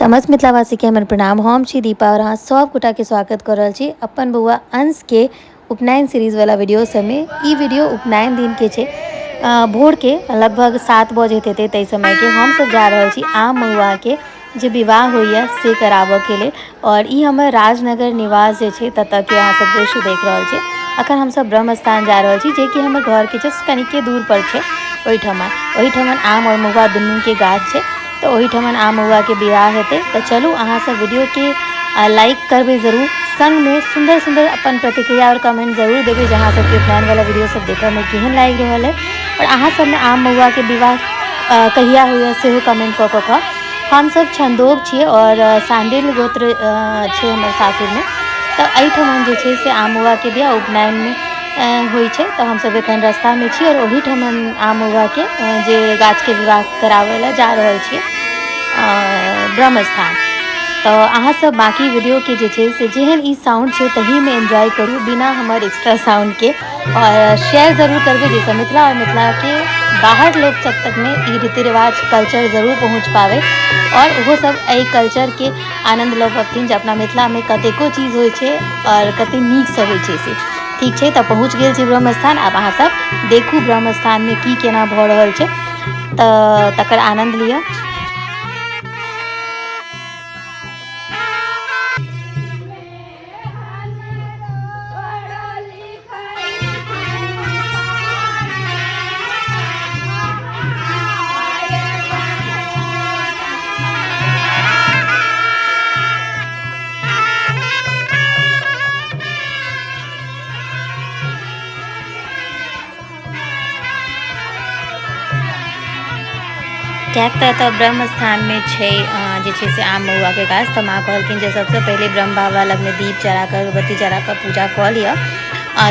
समस्त मिथिलावासीके हमर प्रणाम। हम छी दीपा और अहाँ सब गोटाके स्वागत कऽ रहल छी अपन बौआ अंशके उपनयन सीरीजवला वीडियो सबमे। ई वीडियो उपनयन दिनके छै। भोरके लगभग 7 बजैत हेतै ताहि समयके हमसब जा रहल छी आम महुआके जे विवाह होइए से कराबऽके लेल। और ई हमर राजनगर निवास जे छै ततऽके अहाँ सब दृश्य देख रहल छी। अखन हमसब ब्रह्म स्थान जा रहल छी जेकि हमर घरके जस्ट कनिके दूर पर छै। ओहिठमा ओहिठमन आम और महुआ दुनूके गाछ छै, तऽ ओहिठमन आम महुआके बियाह हेतै। तऽ चलू अहाँ सब वीडियोके लाइक करबै जरूर, संगमे सुन्दर सुन्दर अपन प्रतिक्रिया और कमेंट जरूर देबै जे अहाँ सबके उपनयनवला वीडियो सब देखऽमे केहन लागि रहल अइ। और अहाँ सबमे आम महुआके विवाह कहिया होइए सेहो कमेंट कऽ कऽ कहब। हमसब छन्दोग छियै और साण्डिल गोत्र छै हमर सासुरमे, तऽ एहिठमन जे छै से आम महुआके बियाह उपनयनमे होइ छै। तऽ हमसब एखन रस्तामे छी और ओहिठमन आम महुआके जे गाछके विवाह कराबै लए जा रहल छियै ब्रह्मस्थान। तऽ अहाँ सब बाँकी वीडियोके जे छै से जेहन ई साउंड छै तहीमे एन्जॉय करू बिना हमर एक्स्ट्रा साउंडके, और शेयर जरूर करबै जाहिसँ मिथिला और मिथिलाके बाहर लोक सब तकमे ई रीति रिवाज कल्चर जरूर पहुँच पाबै और ओहो सब एहि कल्चरके आनन्द लऽ पबथिन जे अपना मिथिलामे कतेको चीज होइ छै और कते नीकसँ होइ छै से। ठीक छै, तऽ पहुँच गेल छी ब्रह्मस्थान। आब अहाँ सब देखू ब्रह्मस्थानमे की केना भऽ रहल छै, तऽ तकर आनन्द लिअ। किएक तऽ एतऽ ब्रह्म स्थानमे छै जे छै से आम महुआके गाछ। तऽ माँ कहलखिन जे सबसँ पहिले ब्रह्म बाबा लगमे दीप जराकऽ अगरबत्ती जराकऽ पूजा कऽ लिअ,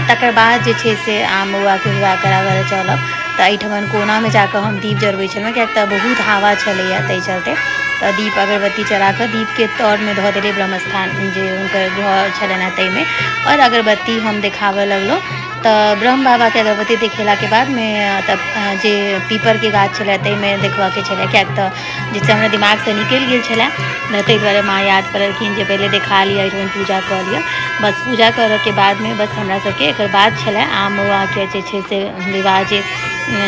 तकर बाद जे छै से आम महुआके विवाह कराबऽ लए चलब। तऽ एहिठमन कोनामे जाकऽ हम दीप जरबै छलहुँ, किएक तऽ बहुत हवा छलैए ताहि चलते। तऽ दीप अगरबत्ती जराकऽ दीपके तरमे धऽ देलियै ब्रह्म स्थान जे हुनकर घर छलनि हेँ ताहिमे, आओर अगरबत्ती हम देखाबऽ लगलहुँ। तऽ ब्रह्म बाबाके अगरबत्ती देखेलाके बादमे तब जे पीपरके गाछ छलै ताहिमे देखबऽके छलै, किएक तऽ जाहिसँ हमरा दिमागसँ निकलि गेल छलै, ताहि दुआरे माँ याद पड़लखिन जे पहिले देखा लिअ, एहिठमन पूजा कऽ लिअ। बस पूजा करऽके बादमे बस हमरा सबके एकर बाद छलै आम महुआके जे छै से विवाह जे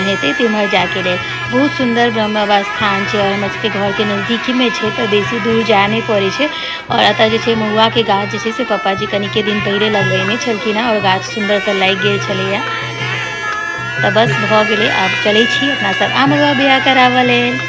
हेतै तिम्हर जाइके लेल। बहुत सुन्दर ब्रह्म बाबा स्थान छै और हमर सबके घरके नजदीकीमे छै, तऽ बेसी दूर जाय नहि पड़ै छै। और एतऽ जे छै महुआके गाछ जे छै से पप्पाजी कनिके दिन पहिले लगबेने छलखिन हेँ और गाछ सुन्दरसँ लागि गेल छलैए। तऽ बस भऽ गेलै, आब चलै छी अपना सब आम महुआ बियाह कराबऽ लेल।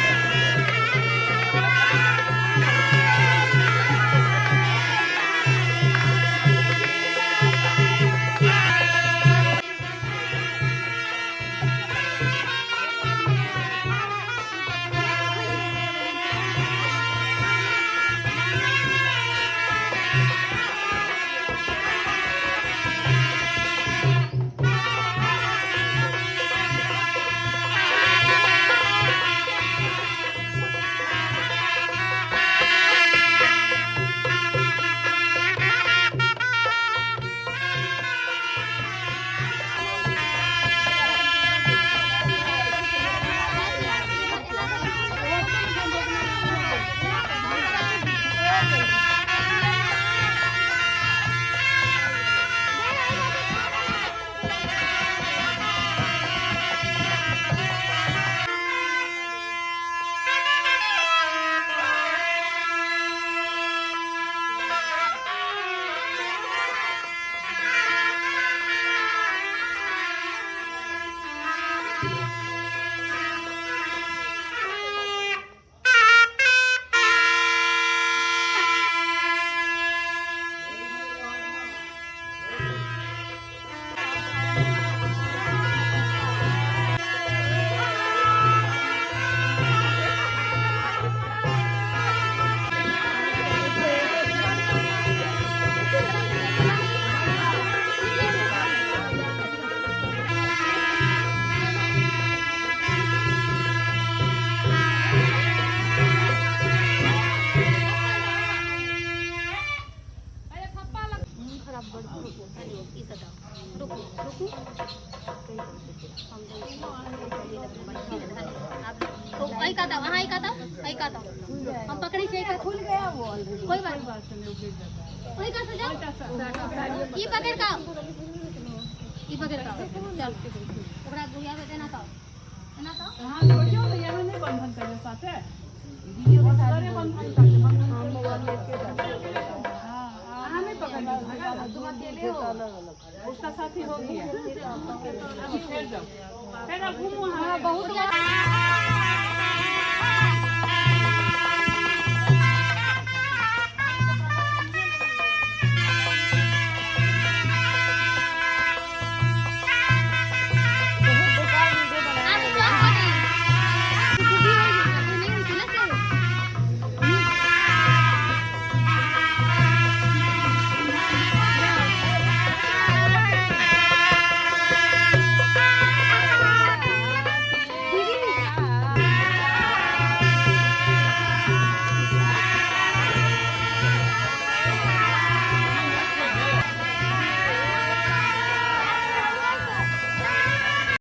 खुल गया वो ऑलरेडी। कोई बात नहीं, कोई का सजा ई पकड़ का, ई पकड़ का, चल ओकरा गुड़िया के एना का, एना का। हाँ, छोड़ियो ने, यहाँ नहीं बंधन करियो साथे। सारे बंधन करते, बंधन हाँ, अहाँ नहीं पकड़ियो धागा। तुम अकेले हो। उसका साथी हो गया। अभी फिर जाओ, फिर अब घूमो। हाँ, बहुत।